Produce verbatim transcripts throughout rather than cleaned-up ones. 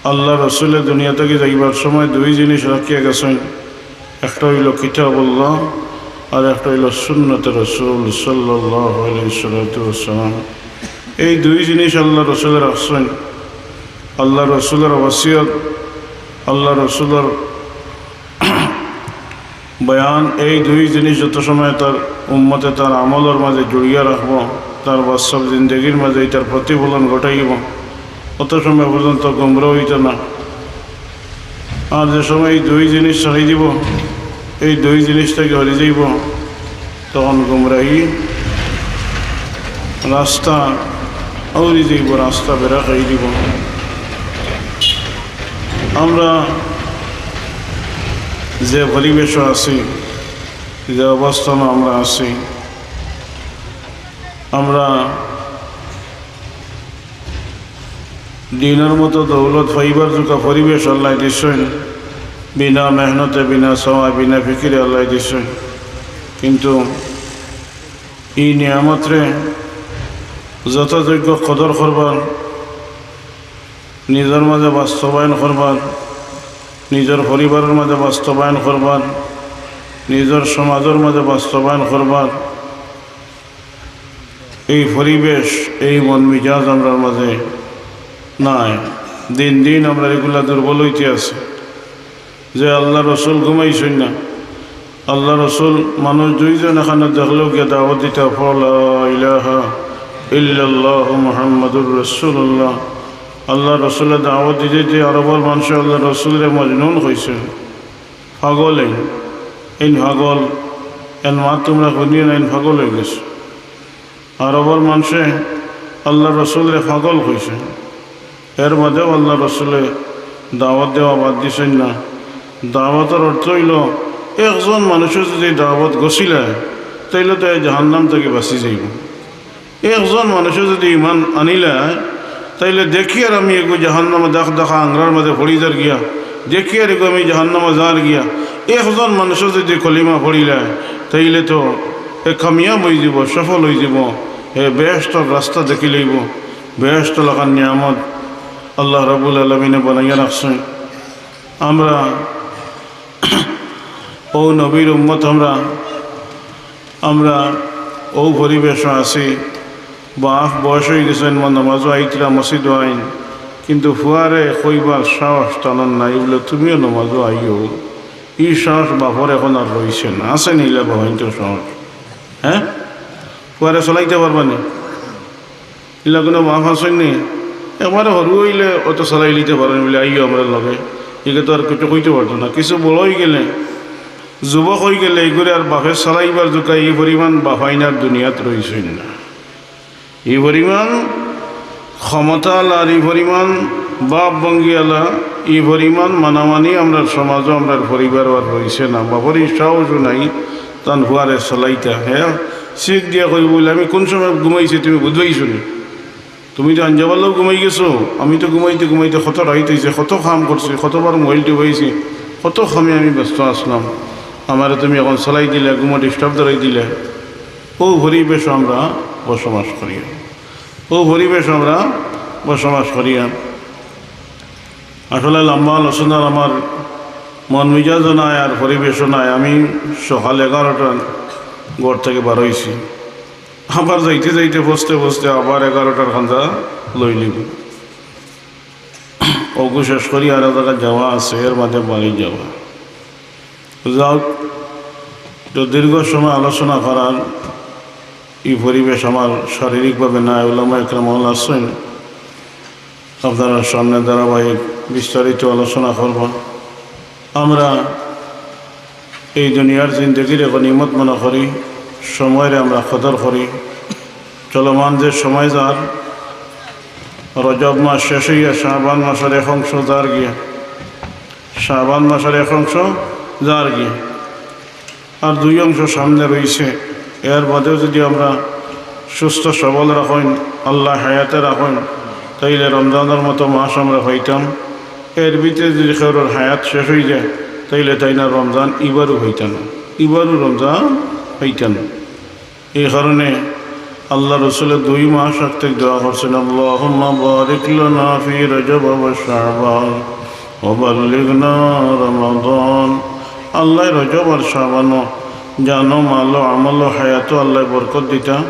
আল্লাহ রসুলে দুনিয়া থাকি যাইবার সময় দুই জিনিস রাখিয়া গেছইন, একটা অইলো কিতাবুল্লাহ আর একটা অইলো সুন্নতে রসুল সাল্লাল্লাহু আলাইহি সাল্লাতু ওয়াসসালাম। এই দুই জিনিস আল্লাহ রসুলে রাখছইন। আল্লাহ রসুলের ওসিয়ত, আল্লাহ রসুলের বয়ান, এই দুই জিনিস যত সময় তার উম্মতে তার আমলর মাঝে জুড়িয়া রাখবো, তার বাস্তব জিন্দেগির মাঝে ইটার প্রতিফলন ঘটাইবো, অত সময় পর্যন্ত গুমরা অইতো না। আর যে সময় এই দুই জিনিস ছাড়ি দিবো, এই দুই জিনিস থাকি হরি যাইবো, তখন গুমরাহি রাস্তা আউরি যাইবো, রাস্তা বেড়া খাই দিবো। আমরা যে পরিবেশো আছি, যে অবস্থানো আমরা আছি, আমরা দিনর মতো দৌলত পাইবার জুকা পরিবেশ আল্লায় দিছইন, বিনা মেহনতে, বিনা সওয়ায়, বিনা ফিকিরে আল্লায় দিছইন। কিন্তু ই নিয়ামতরে যথাযোগ্য কদর করবার, নিজর মাঝে বাস্তবায়ন করবার, নিজর পরিবারর মাঝে বাস্তবায়ন করবার, নিজর সমাজর মাঝে বাস্তবায়ন করবার, এই পরিবেশ, এই মন মিজাজ আমরার মাঝে নাই। দিন দিন আমরা এগুলা দুর্বল অইতে আছে। যে আল্লাহ রসুল ঘুমাইছইন না, আল্লাহ রসুল মানুষ দুইজন এখানো দেখলেও গিয়া দাওয়াত দিতা, "লা ইলাহা ইল্লাল্লাহু মুহাম্মাদুর রাসূলুল্লাহ।" আল্লাহ রসুলে দাওয়াত দিতে যে আরবর মানুষে আল্লাহ রসুলরে মজনুন কইছে, পাগল এইন, এইন পাগল, এন মাত তোমরা হুনিও না, এইন পাগল অইগেছে। আরবর মানুষে আল্লাহ রসুলরে পাগল কইছে। এর বাদেও আল্লাহ রসুলে দাওয়াত দেওয়া বাদ দিছইন না। দাওয়াতর অর্থ অইলো, একজন মানুষে যদি দাওয়াত গছিলায়, তাইলে তো এই জাহান্নাম থাকি বাঁচি যাইবো। একজন মানুষে যদি ইমান আনিলায়, তাইলে দেখি আর আমি এগু জাহান্নামো দাগ দেখা আংরার মাঝে পড়ি যার গিয়া, দেখি আর এগু আমি জাহান্নামো যার গিয়া। একজন মানুষে যদি কলিমা পড়িলায়, তাইলে তো এ কামিয়াব অইযিবো, সফল অইযিবো, এ বেহেশতর রাস্তা দেখি লইবো। বেহেশত লাখান নিয়ামত আল্লাহ রাব্বুল আলামিনে বানাইয়া রাখছইন। আমরা অউ নবীর উম্মত, আমরা, আমরা অউ পরিবেশো আছি। বাফ বয়স অইগেছে, নমাজো আইতরা, মসজিদো আইন, কিন্তু ফুয়ারে কইবার সাহস তানর নাই, বুলে, "তুমিও নমাজো আইও।" ই সাহস বাফর এখন আর রইছে না। আছে নি ইলা বাফাইন্তর সাহস? হ্যাঁ, ফুয়ারে চলাইতা পারবা নি? ইলা কুনু বাফ আছইন নি? একবারে হুরু অইলে অতো চালাই লিতে পারইন বুলে, "আইও আমরার লগে।" ইগে তো আর কিচ্ছু কইতে পারতো না। কিছু বড় অইগেলে, যুবক অইগেলে, ইগুরে আর বাফে চালাইবার জুকা ই পরিমাণ বাফাইন আর দুনিয়াত রইছইন না। ই পরিমাণ ক্ষমতাআলা আর ই পরিমাণ বাফ ভঙ্গিআলা, ই পরিমাণ মানামানি আমরার সমাজো, আমরার পরিবারো আর রইছে না। বাফর ই সাহসও নাই, তান ফুয়ারে চালাইতা। হে চিক দিয়া কইবো বুলে, "আমি কুন সময় ঘুমাইছি তুমি বুঝবাইছো নি?" তুমি তো আঞ্জাবাল্লাও ঘুমাই গেছো, আমি তো ঘুমাইতে ঘুমাইতে কত রাইত অইছে, কত কাম করছি, কতবার মোবাইল টিপাইছি, কত কামে আমি ব্যস্ত আছলাম। আমারে তুমি এখন চালাই দিলে, ঘুমো disturb ধরাই দিলে। অউ পরিবেশো আমরা বসবাস করিয়ার, অউ পরিবেশো আমরা বসবাস করিয়ার। আসলে লম্বা আলোচনার আমার মন মিজাজও নাই আর পরিবেশও নাই। আমি সকাল এগারোটার ঘর থাকি বার অইছি, আবার যাইতে যাইতে পৌঁছতে পৌঁছতে আবার এগারোটার খান্দা লইলিবো। অগু শেষ করি আর এক জাগাত যাওয়া আছে, এর মাঝে বাড়ি যাওয়া। যাউক, তো দীর্ঘ সময় আলোচনা করার ই পরিবেশ আমার শারীরিকভাবে নাই। উলামা একরাম আছইন, আপনারার সামনে ধারাবাহিক বিস্তারিত আলোচনা করবা। আমরা এই দুনিয়ার জিন্দেগিরে গনিমত মনে করি, সময়রে আমরা কদর করি। চলমান যে সময় যার, রজব মাস শেষ অইয়া শাবান মাসর এক অংশ যার গিয়া, শাবান মাসর এক অংশ যার গিয়া, আর দুই অংশ সামনে রইছে। এর বাদেও যদি আমরা সুস্থ সবল রাখইন, আল্লায় হায়াতে রাখইন, তাইলে রমজানর মতো মাস আমরা পাইতাম। এর ভিতরে যদি কেউর হায়াত শেষ অইযায়, তাইলে তাইন আর রমজান ইবারও পাইতা না, ইবারও রমজান পাইতা না। এই কারণে আল্লাহ রসুলে দুই মাস আগ থাকি দোয়া করছইন, "আল্লাহুম্মা বারিক লানা ফি রজব ওয়া শাবান ওয়া বাল্লিগনা রমাদান।" আল্লাহ রজব আর শাবানো জানো, মালো, আমলো, হায়াতো আল্লাহ বরকত দিতা,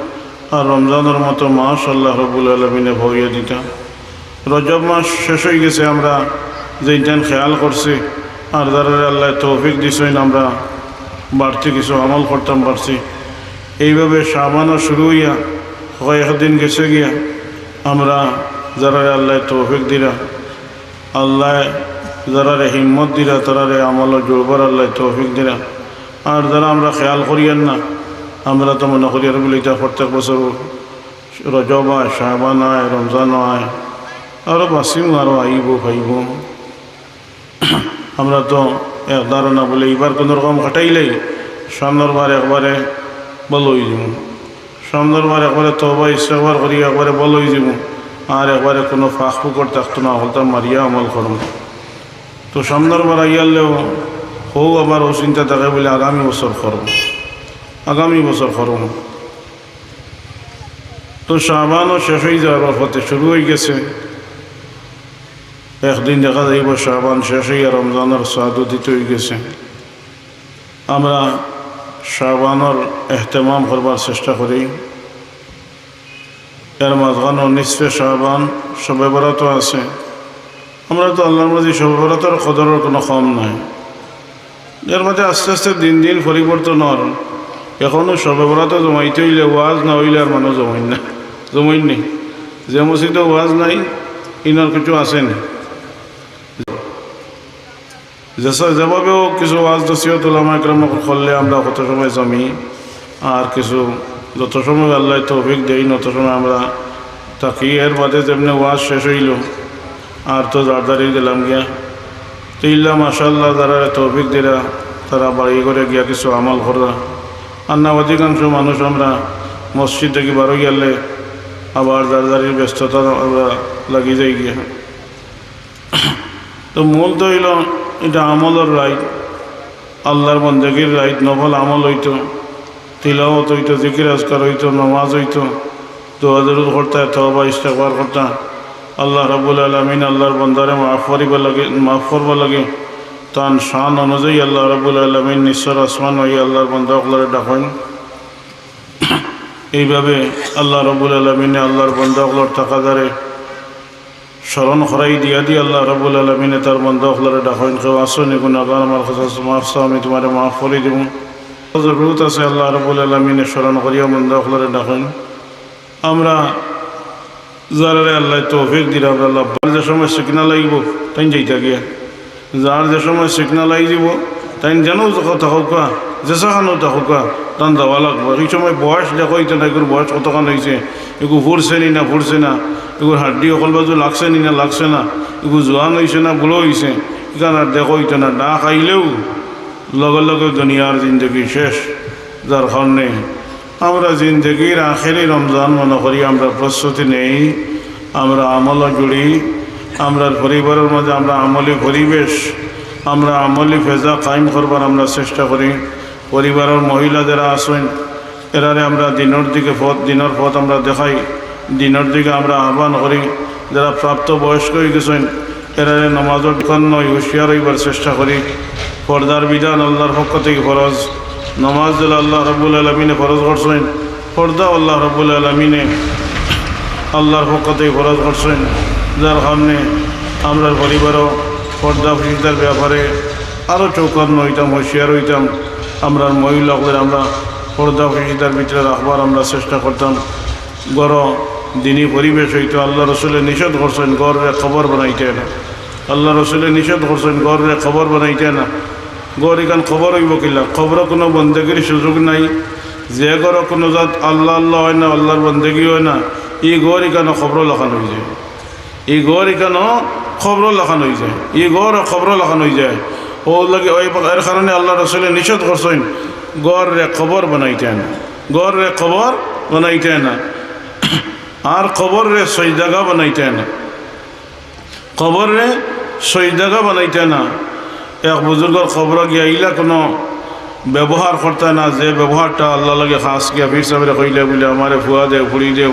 আর রমজানর মতো মাস আল্লাহ রব্বুল আলামিনে ভরিয়া দিতা। রজব মাস শেষ অইগেছে, আমরা যেইটান খেয়াল করছি, আর যারারে আল্লাহ তৌফিক দিছইন, আমরা বাড়তি কিছু আমল করতাম পারছি। এইভাবে শাবানও শুরু অইয়া কয়েকদিন গেছে গিয়া, আমরা যারারে আল্লাহ তৌফিক দিরা, আল্লাহ যারারে হিম্মত দিরা, তারারে আমলো জুড়বার আল্লাহ তৌফিক দিরা। আর যারা আমরা খেয়াল করিয়ার না, আমরা তো মনে করিয়ার বুলে ইটা প্রত্যেক বছর রজব আয়, শাবান আয়, রমজান আয়, আরো বাসিমু, আরো আইবো, পাইবো। আমরা তো এক ধারণা বুলে, ইবার কোনো রকম কাটাইলেই সামনর বার একবারে ভালা অইযিমু, সামনর বার একবারে তওবা ইস্তেগফার করি একবারে ভালা অইযিমু, আর একবারে কোনো ফাঁক ফুকর থাকতো না, হকলতা মারিয়া আমল করমু। তো সামনর বার আইয়ারলেও হউ আবার অউ চিন্তা থাকে বুলে আগামী বছর করমু, আগামী বছর করমু। তো শাবানও শেষ অইযাওয়ার পথে, শুরু অইগেছে। একদিন দেখা যাইবো শাবান শেষ অইয়া রমজানর চাঁদ উদিত অইগেছে। আমরা শাবানর এহতেমাম করবার চেষ্টা করি। এর মাঝখানো নিসফে শাবান, শবে বরাতও আছে। আমরা তো আল্লাহর মাঝে শবে বরাতর কদরর কোনো কম নাই। এর মাঝে আস্তে আস্তে দিন দিন পরিবর্তন অর। এখনো শবে বরাতো জমাইতে অইলে ওয়াজ না অইলে আর মানুষ জমাইন না, জমাইন নি। যে মসজিদো ওয়াজ নাই, ইনার কিছু আছে নি। যেসা-, যেভাবেও কিছু ওয়াজ নসিহত উলামা একরাম করলে আমরা কত সময় জমি, আর কিছু যত সময় আল্লাহ তৌফিক দেইন, অত সময় আমরা থাকি। এর বাদে যেমনে ওয়াজ শেষ অইলো, আর তো যার যারই গেলাম গিয়া। তো ইল্লা মাশাআল্লাহ, যারারে তৌফিক দিরা, তারা বাড়ি ঘরে গিয়া কিছু আমল কররা। আর না, অধিকাংশ মানুষ আমরা মসজিদ থাকি বারো গেলে আবার যার যারই ব্যস্ততা আমরা লাগি যাই গিয়া। তো মূল তো অইলো, ইটা আমলর রাইত, আল্লাহর বন্দেগীর রাইত, নফল আমল অইতো, তিলাওয়াত অইতো, জিকির আজকার অইতো, নামাজ অইতো, দোয়া দরুদ করতা, তওবা ইস্তেগফার করতা। আল্লাহ রাব্বুল আলামিন আল্লাহর বন্দারে মাফ করিবার লাগি, মাফ করবার লাগি, তান শান অনুযায়ী আল্লাহ রাব্বুল আলামিন নিচর আসমান অইয়া আল্লাহর বন্দা অকলরে ডাকইন। এইভাবে আল্লাহ রাব্বুল আলামিনে আল্লাহর বন্দা অকলর তাকাদারে স্মরণ করাই দিয়া দি আল্লাহ রাব্বুল আলামিনে তার বন্দা অকলরে ডাকইন, "কেউ আছো নি গুনাহগার, আমার কাছে মাফ চাও, আমি তুমারে মাফ করি দিমু।" জরুরত আছে আল্লাহ রাব্বুল আলামিনে স্মরণ করিয়া বন্দা অকলরে ডাকইন। আমরা যারারে আল্লাহ তৌফিক দিরা, আমরা আল্লাহ, যার যে সময় সিগনাল আইবো, তাইন যাইতা গিয়া। যার যে সময় সিগনাল আই যাইবো, তাইন যেনও থাকউক্কা, যেসাখানও থাকউক্কা, তান যাওয়া লাগবো। এই সময় বয়স দেখো অইতো না, এগুর বয়স কতখান অইছে, এগু ফুরছে নি না ফুরছে না, এগুর হাড্ডি অকল বাজু লাগছে নি না লাগছে না, এগু জোয়ান অইছে না বুড়া অইছে, ইখান আর দেখো অইতো না। ডাক আইলেউ লগে লগে দুনিয়ার জিন্দেগি শেষ। যার কারণে আমরা জিন্দেগির আখেরি রমজান মনে করি আমরা প্রস্তুতি নেই, আমরা আমলো জুড়ি, আমরার পরিবারর মাঝে আমরা আমলি পরিবেশ, আমরা আমলি ফেজা কায়েম করবার আমরা চেষ্টা করি। পরিবারর মহিলা যেরা আছইন, এরারে আমরা দিনর দিকে পথ, দিনর পথ আমরা দেখাই, দিনর দিকে আমরা আহ্বান করি। যেরা প্রাপ্ত বয়স্ক অইগেছইন, এরারে নমাজর দোকান নয়, হুঁশিয়ার অইবার চেষ্টা করি। পর্দার বিধান আল্লাহর পক্ষ থাকি ফরজ। নমাজ যেলা আল্লাহ রাব্বুল আলামিনে ফরজ করছইন, পর্দাও আল্লাহ রাব্বুল আলামিনে আল্লাহর পক্ষ থাকি ফরজ করছইন। যার কারণে আমরার পরিবারও পর্দা ফির্দার ব্যাপারে আরও চৌকান্না অইতাম, হুঁশিয়ার অইতাম। আমরার মহিলা অকলরে আমরা পর্দা ফির্দার ভিতরে রাখবার আমরা চেষ্টা করতাম। ঘরো দিনি পরিবেশ অইতো, আল্লাহ রসুলে নিষেধ করছইন ঘররে কবর বানাইতা না। আল্লাহ রসুলে নিষেধ করছইন ঘররে কবর বানাইতা না। ঘর ইখান কবর অইবো কিলা? কবরো কুনু বন্দেগির সুযোগ নাই। যে ঘরো কুনু জাত আল্লাহ আল্লাহ অয় না, আল্লাহর বন্দেগি অয় না, ই ঘর ইখানো কবরর লাখান অইযায়। ই ঘর ইখানো কবরর লাখান অইযায়। ই ঘর কবরর লাখান অইযায়। অউ লাগি, অউ, এর কারণে আল্লাহ রসুলে নিষেধ করছইন ঘররে কবর বানাইতা না। ঘররে কবর বানাইতা না। আর কবররে সইজদাগাহ বানাইতা না। কবররে সইজদাগাহ বানাইতা না। এক বুজুর্গর কবরো গিয়া ইলা কুনু ব্যবহার করতায় না, যে ব্যবহারটা আল্লাহর লগে খাস গিয়া পীর সাবরে কইলে বুলে, "আমারে ফুয়া দেও, ফুড়ি দেও,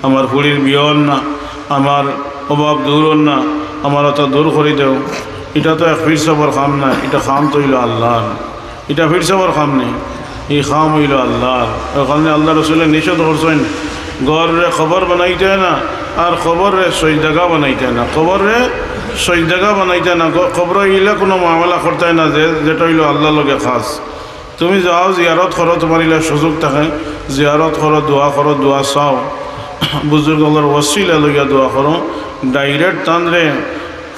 আমার ফুড়ির বিয়া অর না, আমার অভাব দূর অর না, আমার অতা দূর করি দেও।" ইটা তো এক পীর সাবর কাম নায়, ইটা কাম তো অইলো আল্লাহর। ইটা পীর সাবর কাম নি, ই কাম অইলো আল্লাহর। অউ কারণে আল্লাহর রসুলে নিষেধ করছইন, ঘররে কবর বানাইতায় না, আর কবররে সইজদাগাহ বানাইতায় না, কবররে সইজদাগাহ বানাইতায় না, গ-, কবরো ইলা কুনু মামলা করতায় না, যে, যেটা অইলো আল্লাহর লগে খাস। তুমি যাও, জিয়ারত করো, তুমার ইলা সুযোগ থাকে, জিয়ারত করো, দোয়া করো, দোয়া চাও, বুজুর্গ অকলর ওসিলা লইয়া দোয়া করো, direct তানরে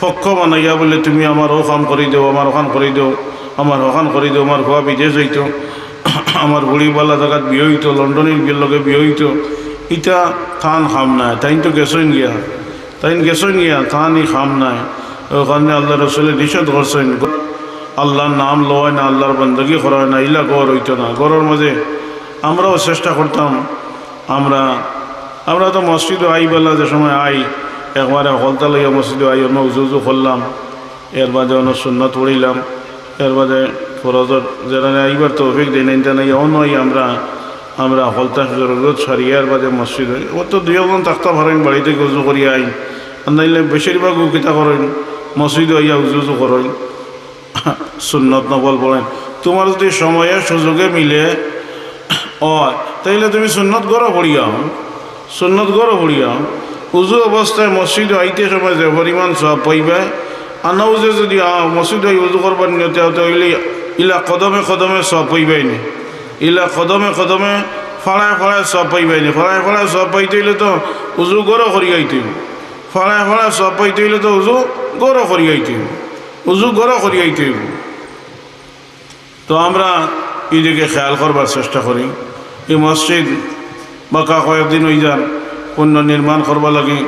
পক্ষ বানাইয়া বুলে, "তুমি আমার অউ কাম করি দেও, আমার অখান করি দেও, আমার অখান করি দেও, আমার ফুয়া বিদেশ যাইতো, আমার ফুড়ি বালা জাগাত বিয়া অইতো, লন্ডনীর বিয়ার লগে বিয়া অইতো।" ইটা তান কাম নায়, তাইন তো গেছইন গিয়া, তাইন গেছইন গিয়া, তান ই কাম নায়। অউ কারণে আল্লাহর রসুলে নিষেধ করছইন, আল্লাহর নাম লওয়ায় না, আল্লাহর বন্দেগি করায় না, ইলা ঘর অইতো না। ঘরর মাঝে আমরাও চেষ্টা করতাম, আমরা, আমরা তো মসজিদো আই বেলা যে সময় আই, একবারে হকলতা লইয়া মসজিদো আই, অন্য উজু উজু করলাম, এর বাদে অন্য সুন্নত পড়িলাম, এর বাদে ফরজর যেরা আইবার তৌফিক দেইন, ইনতা নাই, অন্য আই আমরা, আমরা হকলতা জরুরত সারিয়া এর বাদে মসজিদো আই। অউ তো দুই একজন থাকতা পারইন, বাড়ি থাকি উজু করিয়া আইন, আর নাইলে বেশিরভাগ অউ কিতা করইন, মসজিদো আইয়া উজু উজু করইন। সুন্নত নফল পড়ইন। তুমার যুদি সময়ে সুযোগে মিলে অয়, তাইলে তুমি সুন্নত ঘরো পড়িয়া আও, সুন্নত ঘরো পড়িয়া আও। উজু অবস্থায় মসজিদো আইতে সময় যে পরিমাণ সওয়াব পাইবায়, আনা উজু যুদি আও, মসজিদো আই উজু করবার নিয়তে আও, তে অইলে ইলা কদমে কদমে সওয়াব পাইবায় নি, ইলা কদমে কদমে ফাড়ায় ফাড়ায় সওয়াব পাইবায় নি। ফাড়ায় ফাড়ায় সওয়াব পাইতে অইলে তো উজু ঘরো করিয়া আইতে অইবো। ফাড়ায় ফাড়ায় সওয়াব পাইতে অইলে তো উজু ঘরো করিয়া আইতে অইবো, উজু ঘরো করিয়া আইতে অইবো। তো আমরা ইদিকে খেয়াল করবার চেষ্টা করি। ই মসজিদ বাক্কা কয়েকদিন অই যার পুনর্নির্মাণ করবার লাগি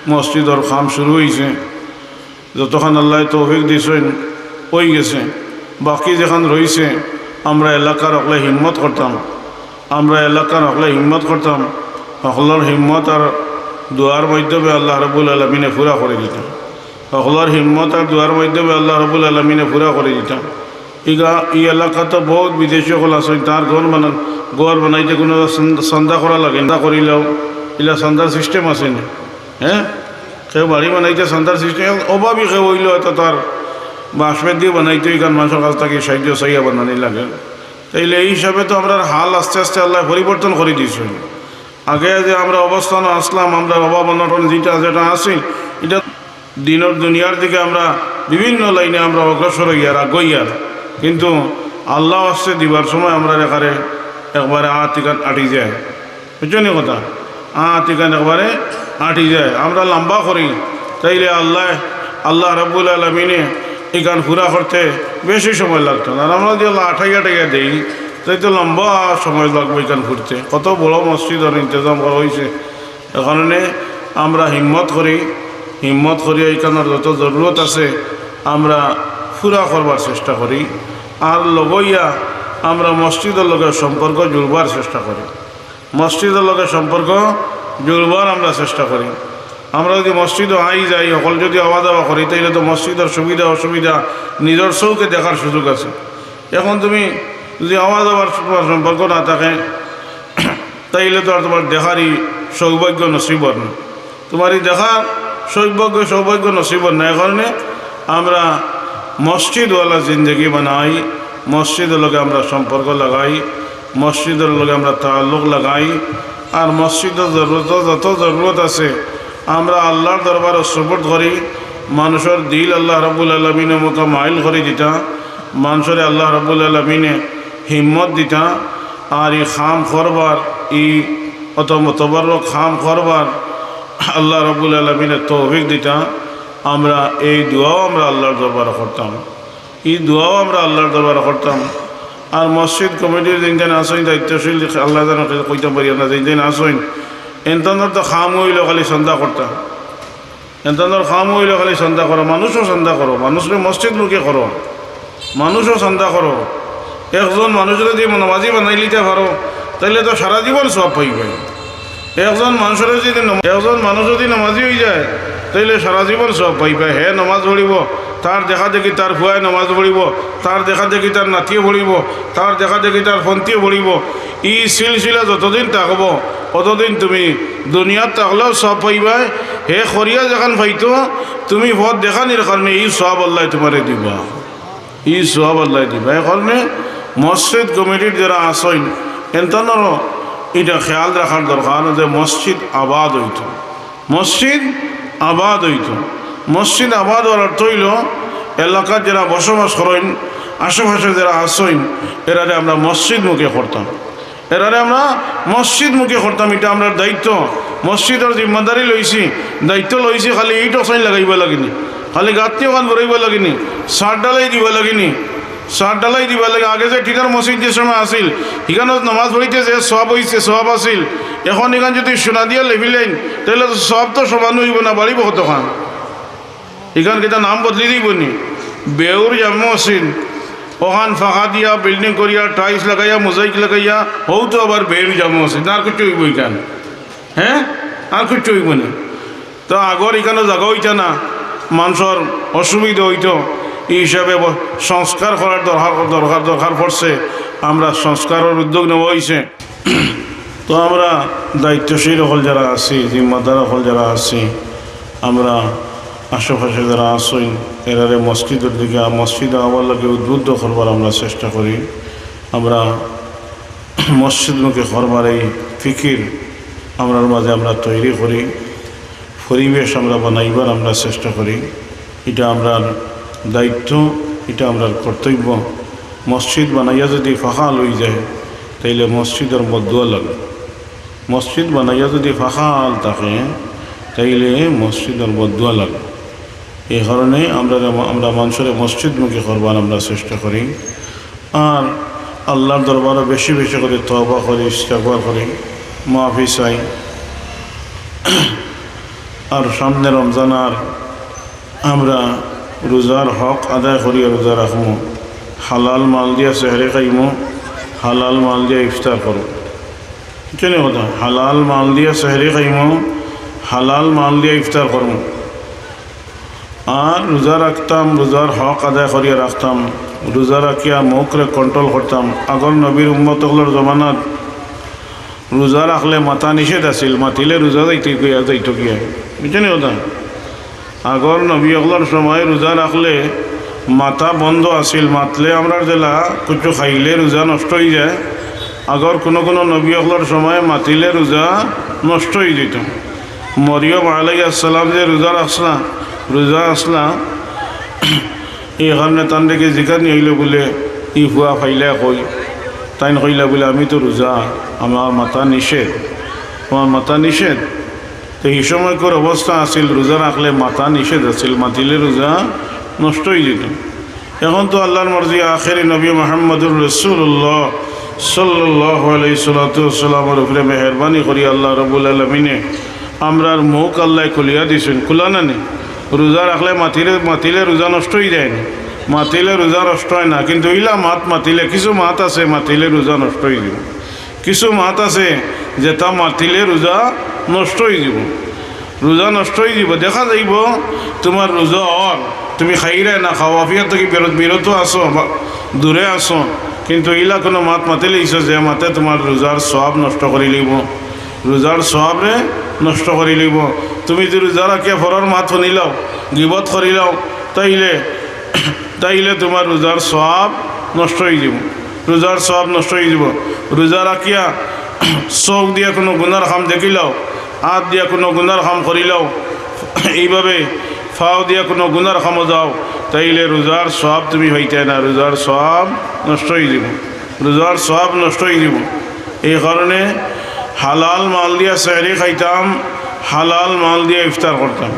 মসজিদর কাম শুরু অইছে। যতখান আল্লায় তৌফিক দিছইন, অই গেছে। বাকি যেখান রইছে, আমরা এলাকার হকলে হিম্মত করতাম, আমরা এলাকার হকলে হিম্মত করতাম, হকলর হিম্মত আর দোয়ার মাধ্যমে আল্লাহ রাব্বুল আলামিনে পুরা করি দিতা। হকলর হিম্মত আর দোয়ার মাধ্যমে আল্লাহ রাব্বুল আলামিনে পুরা করি দিতা। ইগা, ই এলাকাত তো বউত বিদেশি হকল আছইন, তার ঘর বানান, ঘর বানাইতে কুনু চান-, চান্দা করা লাগে না, করিলাও, ইলা চান্দার system আছে নি? হে, কেউ বাড়ি বানাইতে চান্দার system, অভাবী কেউ অইলে অয়তো তার বাঁশ-বেত দি বানাইতে অয়, ইখান মানষর কাছ থাকি সাহায্য চাইয়া বানানি লাগে। তাইলে ই হিসাবে তো আমরার হাল আস্তে আস্তে আল্লায় পরিবর্তন করি দিছইন। আগে যে আমরা অবস্থানো আছলাম, আমরার অভাব অনটন যেটা যেটা আছিল, ইটা দিনর দুনিয়ার দিকে আমরা বিভিন্ন লাইনে আমরা অগ্রসর অইয়ার, আগুয়াইয়ার, কিন্তু আল্লাহ আস্তে দিবার সময় আমরার একারে একবারে আত ইখান আটি যায়। বুঝছো নি কথা? আত ইখান একবারে আটি যায়। আমরা লম্বা করি, তাইলে আল্লাহ, আল্লাহ রাব্বুল আলামিনে ইখান পুরা করতে বেশি সময় লাগতো না। আর আমরা যদি আল্লাহ আটাইয়া আটাইয়া দেই, তাইলে তো লম্বা সময় লাগবো ইখান করতে। কত বড় মসজিদর ইন্তজাম করা অইছে। এ কারণে আমরা হিম্মত করি, হিম্মত করিয়া ইখানর যত জরুরত আছে আমরা পুরা করবার চেষ্টা করি। আর লগইয়া আমরা মসজিদর লগে সম্পর্ক জুড়বার চেষ্টা করি। মসজিদর লগে সম্পর্ক জুড়বার আমরা চেষ্টা করি। আমরা যদি মসজিদো আই যাই, হকল যদি আওয়া যাওয়া করি, তাইলে তো মসজিদর সুবিধা অসুবিধা নিজর চউখে দেখার সুযোগ আছে। এখন তুমি যদি আওয়া যাওয়ার তোমার সম্পর্ক না থাকে, তাইলে তো আর তোমার দেখার ই সৌভাগ্য নসিব অর না। তোমার ই দেখার সৌভাগ্য, সৌভাগ্য নসিব অর না। এ কারণে আমরা মসজিদওয়ালা জিন্দেগি বানাই, মসজিদর লগে আমরা সম্পর্ক লাগাই, মসজিদর লগে আমরা তাল্লুক লাগাই। আর মসজিদর জরুরত, যত জরুরত আছে, আমরা আল্লাহর দরবারো সুপুর্দ করি। মানষর দিল আল্লাহ রাব্বুল আলামিনে মুখা মাইল করি দিতা, মানষরে আল্লাহ রাব্বুল আলামিনে হিম্মত দিতা। আর ই কাম করবার, ই অত মোতাবাররক কাম করবার আল্লাহ রাব্বুল আলামিনে তৌফিক দিতা। আমরা এই দোয়াও আমরা আল্লাহর দরবারো করতাম, ই দোয়াও আমরা আল্লাহর দরবারো করতাম। আর মসজিদ কমিটির যেইন যেইন আছইন দায়িত্বশীল, আল্লাহ জানে কইতাম পারি না, যেইন যেইন আছইন, এনতানর তো কাম অইলো খালি চান্দা করতা। এনতানর কাম অইলো খালি চান্দা করো, মানুষও চান্দা করো, মানুষরে মসজিদমুখী করো, মানুষও চান্দা করো। একজন মানুষরে যদি নমাজি বানাইলিতা পারো, তাইলে তো সারা জীবন সওয়াব পাইবায়। একজন মানুষরে যদি নম-, একজন মানুষ যদি নমাজি অই যায়, তাইলে সারা জীবন সওয়াব পাইবা। হে নমাজ পড়িবো, তার দেখা দেখি তার ফুয়ায় নমাজ পড়িবো, তার দেখা দেখি তার নাতিয়ে পড়িবো, তার দেখা দেখি তার ফন্তিয়ে পড়িবো। ই সিলসিলা যতদিন থাকবো, অতদিন তুমি দুনিয়াত থাকলেও সওয়াব পাইবায়। হে করিয়া যেখান পাইতো, তুমি পথ দেখানির কারণে ই সওয়াব আল্লায় তুমারে দিবা। ই সওয়াব আল্লায় দিবা। এর কারণে মসজিদ কমিটির যারা আছইন, এনতানরও ইটা খেয়াল রাখার দরকার যে মসজিদ আবাদ অইতো। মসজিদ আবাদ অইতো। মসজিদ আবাদ অওয়ার অর্থ অইলো, এলাকাত যারা বসবাস করইন, আশেপাশে যারা আছইন, এরারে আমরা মসজিদমুখী করতাম। এরারে আমরা মসজিদমুখী করতাম, ইটা আমরার দায়িত্ব। মসজিদর জিম্মাদারি লইছি, দায়িত্ব লইছি, খালি ইট অকছাইন লাগাইবা লাগিনি, খালি গাঁথনি অখান ভরাইবা লাগিনি, ছাদ ঢালাই দিবা লাগিনি, ছাদ ঢালাই দিবা লাগি। আগে যে টিনের মসজিদ যে সময় আছিল, ইখানো নমাজ পড়িতে যে সওয়াব অইছে, সওয়াব আছিল, এখন ইখান যুদি সোনা দিয়া লেপিলাইন, তাইলে তো সওয়াব তো সমান অইবো না, বাড়িবো কতখান? ইখান কিতা নাম বদলি দিবো নি? বেউর জামে মসজিদ, অখান ফাঁকা দিয়া, বিল্ডিং করিয়া, টাইলস লাগাইয়া, মোজাইক লাগাইয়া, হউ তো আবার বেউর জামে মসজিদ, না আর কিচ্ছু অইবো ইখান? হে, আর কিচ্ছু অইবো নি? তো আগর ইখানো জাগা অইতা না, মানষর অসুবিধা অইতো, ই হিসাবে ব-, সংস্কার করার দরকার, দরকার, দরকার পড়ছে। আমরা সংস্কারর উদ্যোগ নেওয়া অইছে। তো আমরা দায়িত্বশীল অকল যারা আছি, জিম্মাদার অকল যারা আছি, আমরা আশেপাশে যারা আছইন, এরারে মসজিদর দিকে, মসজিদ আওয়ার লাগি উদ্বুদ্ধ করবার আমরা চেষ্টা করি। আমরা মসজিদমুখী করবার এই ফিকির আমরার মাঝে আমরা তৈরি করি, পরিবেশ আমরা বানাইবার আমরা চেষ্টা করি। ইটা আমরার দায়িত্ব, ইটা আমরার কর্তব্য। মসজিদ বানাইয়া যুদি ফাঁকা অইযায়, তাইলে মসজিদর বদদুয়া লাগে। মসজিদ বানাইয়া যুদি ফাঁকা থাকে, তাইলে মসজিদর বদদুয়া লাগে। এই কারণে আমরা, আমরা মানষরে মসজিদমুখী করবার আমরা চেষ্টা করি। আর আল্লার দরবারো বেশি বেশি করি তওবা করি, ইস্তেগফার করি, মাফি চাই। আর সামনে রমজান, আর আমরা রোজার হক আদায় করিয়া রোজা রাখমু, হালাল মাল দিয়া সেহরি খাইমু, হালাল মাল দিয়া ইফতার করমু। বুঝছইন নি কথা? হালাল মাল দিয়া সেহরি খাইমু, হালাল মাল দিয়া ইফতার করমু। আর রোজা রাখতাম, রোজার হক আদায় করিয়া রাখতাম, রোজা রাখিয়া মুখরে control করতাম। আগর নবীর উম্মত অকলর জমানাত রোজা রাখলে মাতা নিষেধ আছিল, মাতিলে রোজা যাইতে গিয়া, যাইতো গিয়া। বুঝছইন নি কথা? আগর নবী অকলর সময় রোজা রাখলে মাতা বন্ধ আছিল, মাতলে আমরার যেলা কিছু খাইলে রোজা নষ্ট অইযায়। আগর কুনু কুনু নবী অকলর সময় মাতিলে রোজা নষ্ট অইযিতো। মরিয়ম আলাইহিস সালাম যে রোজা রাখছলা, রোজা আছলা, এই কারণে তান দেখি জিকানি অইলো বুলে, "ই ফুয়া পাইলা কই?" তাইন কইলা বুলে, "আমি তো রোজা, আমার মাতা নিষেধ, আমার মাতা নিষেধ।" তো ই সময়কার অবস্থা আছিল, রোজা রাখলে মাতা নিষেধ আছিল, মাতিলে রোজা নষ্ট অইযিতো। এখন তো আল্লার মর্জি, আখেরি নবী মুহাম্মদুর রাসূলুল্লাহ সাল্লাল্লাহু আলাইহি সাল্লাতু ওয়াসসালামর উপরে মেহেরবানি করি আল্লাহ রাব্বুল আলামিনে আমরার মুখ আল্লায় খুলিয়া দিছইন, খুলা না নি? রোজা রাখলে মাতিলে, মাতিলে রোজা নষ্ট অইযায় নি? মাতিলে রোজা নষ্ট অয় না, কিন্তু ইলা মাত মাতিলে, কিছু মাত আছে মাতিলে রোজা নষ্ট অইযিবো। কিছু মাত আছে যেতা মাতিলে রোজা নষ্ট অইযিবো, রোজা নষ্ট অইযিবো। দেখা যাইবো তুমার রোজা অর, তুমি খাইরায় না খাও, আফিয়া থাকি বিরত, বিরত আছো, বা দূরে আছো, কিন্তু ইলা কুনু মাত মাতিলাইছো যে মাতে তুমার রোজার সওয়াব নষ্ট করিলাইবো, রোজার সওয়াবরে নষ্ট করিলাইবো। তুমি যুদি রোজা রাখিয়া পরর মাত হুনিলাও, গিবত করিলাও, তাইলে, তাইলে তুমার রোজার সওয়াব নষ্ট অইযিবো। রোজার সওয়াব নষ্ট অইযিবো। রোজা রাখিয়া চউখ দিয়া কুনু গুনার কাম দেখিলাও, আত দিয়া কুনু গুনার কাম করিলাও, এইভাবে পাও দিয়া কুনু গুনার কামো যাও, তাইলে রোজার সওয়াব তুমি পাইতায় না, রোজার সওয়াব নষ্ট অইযিবো, রোজার সওয়াব নষ্ট অইযিবো। এই কারণে হালাল মাল দিয়া সেহরি খাইতাম, হালাল মাল দিয়া ইফতার করতাম।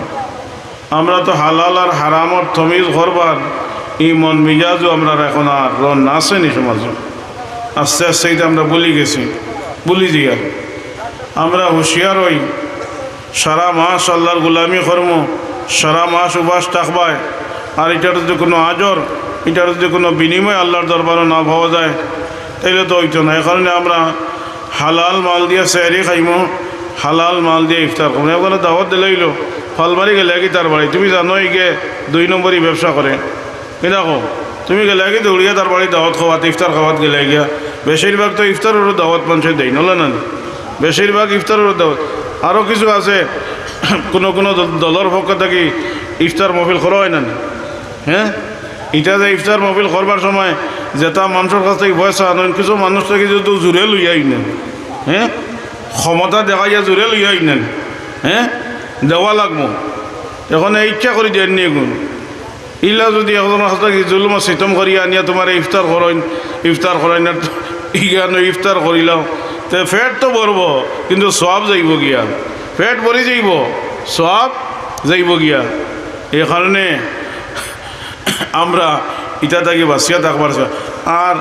আমরা তো হালাল আর হারামর তমিজ করবার ই মন মিজাজও আমরার এখন আর রন আছে নি সমাজো। আস্তে আস্তে ইটা আমরা ভুলি গেছি, ভুলি যাইয়ার। আমরা হুঁশিয়ার অই, সারা মাস আল্লার গোলামি করমু, সারা মাস উপাস থাকবায়, আর ইটার যুদি কুনু আজর, ইটার যুদি কুনু বিনিময় আল্লার দরবারো না পাওয়া যায়, তাইলে তো অইতো না। এই কারণে আমরা হালাল মাল দিয়া সেহরি খাইমু, হালাল মাল দিয়া ইফতার করমু। একজনে দাওয়াত দিলাইলো, ফালমারি গেলায়গি তার বাড়ি, তুমি জানো ইগে দুই নম্বরি ব্যবসা করে। ই দেখো, তুমি গেলায়গি দৌড়িয়া তার বাড়ি দাওয়াত খাওয়াত, ইফতার খাওয়াত গেলায়গিয়া। বেশিরভাগ তো ইফতারর দাওয়াত মানষে দেইন, অলা না নি? বেশিরভাগ ইফতারর দাওয়াত। আরও কিছু আছে, কুনু কুনু দল-, দলর পক্ষ থাকি ইফতার মহফিল করা অয় না নি? হ্যাঁ, ইটা যে ইফতার মহফিল করবার সময় যেতা মানষর কাছ থাকি পয়সা আনইন, কিছু মানুষ থাকি যদি জুরে লইয়া আইন, হ্যাঁ, ক্ষমতা দেখাইয়া জুরে লইয়া আইন, হ্যাঁ, দেওয়া লাগবো। এখন এই ইচ্ছা করি দেন নি এগুন। ইলা যদি একজনর কাছ থাকি জুলুম আর সিতম করিয়া আনিয়া তুমারে ইফতার করাইন, ইফতার করাইন আর ইখানো ইফতার করিলাও, তে পেট তো ভরবো, কিন্তু সওয়াব যাইবো গিয়া। পেট ভরি যাইবো, সওয়াব যাইবো গিয়া। এই কারণে আমরা ইটা থাকি বাঁচিয়া থাকবার চাই। আর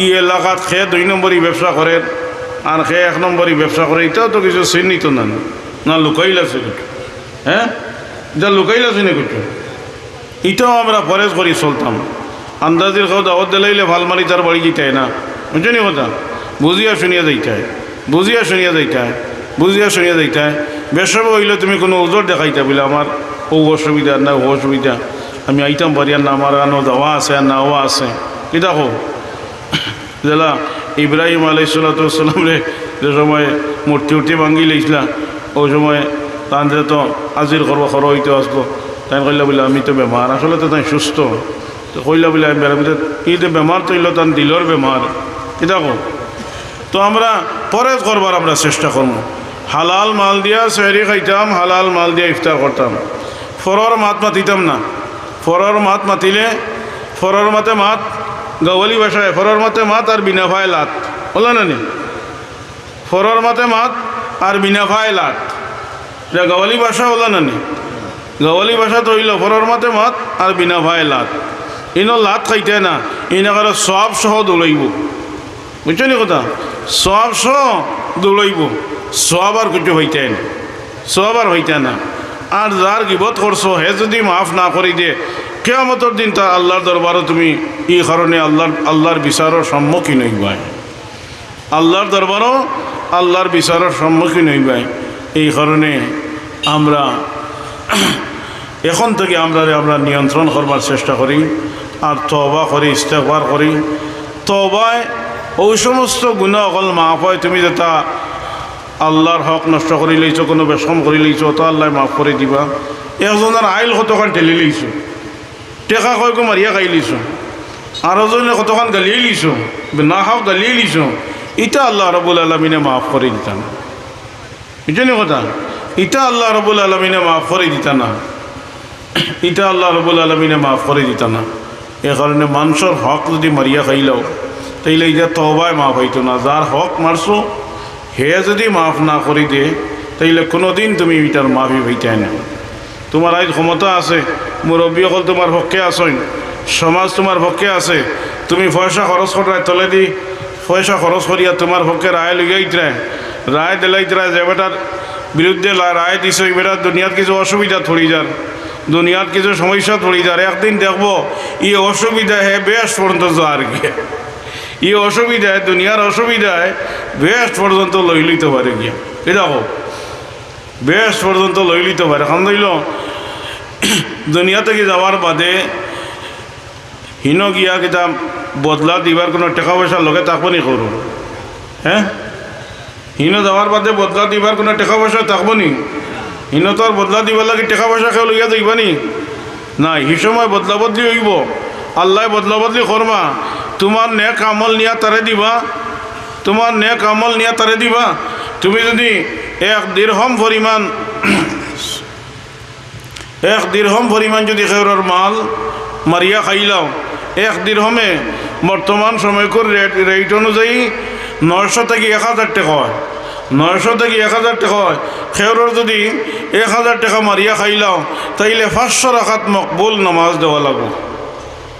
ই এলাকাত কে দুই নম্বরি ব্যবসা করের আর কে এক নম্বরি ব্যবসা করের, ইটাও তো কিছু চিহ্নিত না, না লুকাইল আছে কিছু, হ্যাঁ, ইটা লুকাইল আছে নি কিছু? ইটাও আমরা পরেজ করি চলতাম। আন্দাজির কেউ দাওয়াত দিলাইলে ফালমারি তার বাড়ি যাইতায় না, বুঝছো নি কথা? বুঝিয়া শুনিয়া যাইতায়, বুঝিয়া শুনিয়া যাইতায়, বুঝিয়া শুনিয়া যাইতায়। বেশবে অইলে তুমি কুনু উজর দেখাইতা বুলে, আমার অউ অসুবিধা, না অউ অসুবিধা, আমি আইতাম পারিয়ার না, আমার আনো দেওয়া আছে আর না অওয়া আছে। কিতা কও? যেলা ইব্রাহিম আলাইহিস সালাতু ওয়াস সালামরে যে সময় মূর্তি উর্তি ভাঙ্গিলাইছিলা, অউ সময় তানরে তো আজির করবা, খরো অইতো আসলো। তাইন কইলা বুলে, আমি তো বেমার, আসলে তো তাইন সুস্থ। তো কইলা বুলে, আমি বেমার, ই তো বেমার তো অইলো তান দিলর বেমার। কিতা কও? তো আমরা পরেজ করবার আমরা চেষ্টা করমু। হালাল মাল দিয়া সেহরি খাইতাম, হালাল মাল দিয়া ইফতার করতাম। পরর মাত মাতিতাম না। পরর মাত মাতিলে, পরর মাতে মাত, গাওয়ালি ভাষায়, পরর মাতে মাত আর বিনা ফায় লাত। অলা না নি? পরর মাতে মাত আর বিনা ফায় লাত। ইটা গাওয়ালি ভাষা অলা না নি? গাওয়ালি ভাষা তো অইলো, পরর মাতে মাত আর বিনা ফায় লাত। ইনো লাত খাইতায় না, ইনো কারো সওয়াব সহ দৌড়াইবো। বুঝছো নি কথা? সওয়াব সহ দৌড়াইবো, সওয়াব আর কিছু পাইতায় না, সওয়াব আর পাইতায় না। আর যার গিবত করছো, হে যদি মাফ না করি দে, কিয়ামতর দিন তার আল্লার দরবারো তুমি ই কারণে আল্লার, আল্লার বিচারর সম্মুখীন অইবায়। আল্লার দরবারো আল্লার বিচারর সম্মুখীন অইবায়। এই কারণে আমরা এখন থাকি আমরারে আমরা নিয়ন্ত্রণ করবার চেষ্টা করি, আর তওবা করি, ইস্তেগফার করি। তওবায় অউ সমস্ত গুনা অকল মাফ অয়। তুমি যেতা আল্লার হক নষ্ট করিলাইছো, কুনু বেশকম করিলাইছো, অতা আল্লায় মাফ করি দিবা। একজনর আইল কতখান ঠেলিলাইছো, টেকা কয়গু মারিয়া খাইলিছো, আরো জনে কতখান গালিয়াইলিছো, না হক গালিয়াইলিছো, ইতা আল্লা রব্বুল আলামিনে মাফ করি দিতা না। বুঝছো নি কথা? ইতা আল্লা রব্বুল আলামিনে মাফ করি দিতা না, ইতা আল্লা রব্বুল আলামিনে মাফ করি দিতা না। এ কারণে মানষর হক যদি মারিয়া খাইলাও, তাইলে ইতা তওবায় মাফ অইতো না। যার হক মারছো, হে যদি মাফ না করি দে, তাইলে কুনুদিন তুমি ইতার মাফি পাইতায় না। তুমার আইজ ক্ষমতা আছে, মুরব্বি অকল তুমার পক্ষে আছইন, সমাজ তুমার পক্ষে আছে, তুমি পয়সা খরচ কররায়, তলেদি পয়সা খরচ করিয়া তুমার পক্ষে রায় লইয়া আইতরায়, রায় দিলাইতরায়, যে বেটার বিরুদ্ধে লা-, রায় দিছো, ই বেটার দুনিয়াত কিছু অসুবিধাত পড়ি যার, দুনিয়াত কিছু সমস্যাত পড়ি যার, একদিন দেখবো ই অসুবিধায় হে বেহেস্ত পর্যন্ত যার গিয়া। ই অসুবিধায়, দুনিয়ার অসুবিধায় বেহেস্ত পর্যন্ত লইলিতো পারে গিয়া। এই দেখো, বেহেস্ত পর্যন্ত লইলিতো পারে। কারণ অইলো, দুনিয়া থাকি যাওয়ার বাদে হিনো গিয়া কিতা বদলা দিবার কুনু টেকা পয়সা লগে থাকবো নি কারো? হ্যাঁ? হিনো যাওয়ার বাদে বদলা দিবার কুনু টেকা পয়সা থাকবো নি? হিনো তো আর বদলা দিবার লাগি টেকা পয়সা কেউ লইয়া যাইবা নি? নাই, হি সময় বদলা বদলি অইবো। আল্লায় বদলা বদলি করবা, তুমার নেক আমল নিয়া তারে দিবা, তুমার নেক আমল নিয়া তারে দিবা। তুমি যদি এক দিরহম পরিমাণ, এক দিরহম পরিমাণ যদি কেউরর মাল মারিয়া খাইলাও, এক দিরহমে বর্তমান সময়কুর রেট, রেট অনুযায়ী নয়শো থাকি এক হাজার টেকা অয়, নয়শো থাকি এক হাজার টেকা অয়। কেউরর যদি এক হাজার টেকা মারিয়া খাইলাও, তাইলে পাঁচশো রাকাত মকবুল নামাজ দেওয়া লাগবো।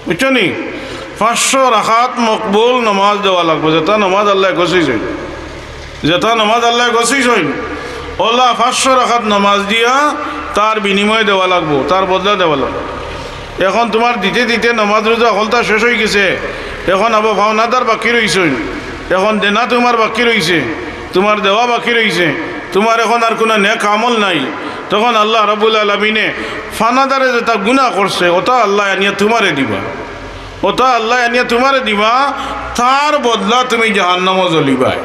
বুঝছো নি? পাঁচশো রাকাত মকবুল নামাজ দেওয়া লাগবো, যেতা নামাজ আল্লায় গছিছইন, যেতা নামাজ আল্লায় গছিছইন, অলা পাঁচশো রাকাত নামাজ দিয়া তার বিনিময়ে দেওয়া লাগবো, তার বদলা দেওয়া লাগবো। এখন তুমার দিতে দিতে নামাজ রোজা হকলতা শেষ অইগেছে, এখন আবার পাওনাদার বাকি রইছইন, এখন দেনা তুমার বাকি রইছে, তুমার দেওয়া বাকি রইছে, তুমার এখন আর কুনু নেক আমল নাই। তখন আল্লাহ রাব্বুল আলামিনে ফানাদারে যেটা গুনাহ করছে, ওটা আল্লাহ আনিয়া তুমারে দিবা, ওটা আল্লাহ আনিয়া তুমারে দিবা, তার বদলা তুমি জাহান্নামো জ্বলিবায়,